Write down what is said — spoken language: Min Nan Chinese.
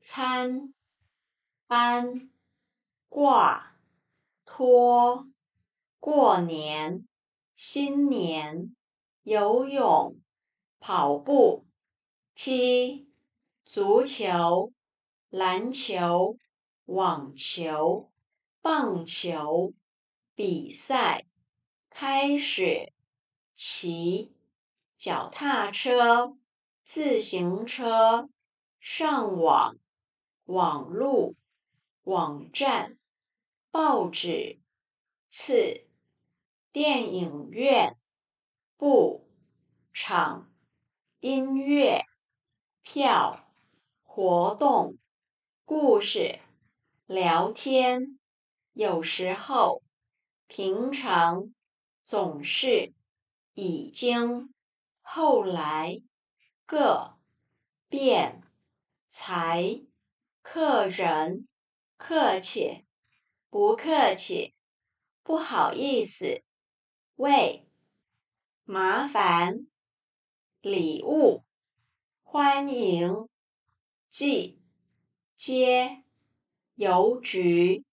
餐、班、掛、拖、過年、新年、游泳、跑步、踢、足球、籃球、網球、棒球、比賽、開始、騎、腳踏車、自行車、上網、網路、網站、報紙、次、電影院、步、場、音樂、票、活動、故事、聊天、有時候、平常、總是、已經、後來、個、變、才、客人、客氣、不客氣、不好意思、為、麻煩、禮物、歡迎、寄、街、郵局。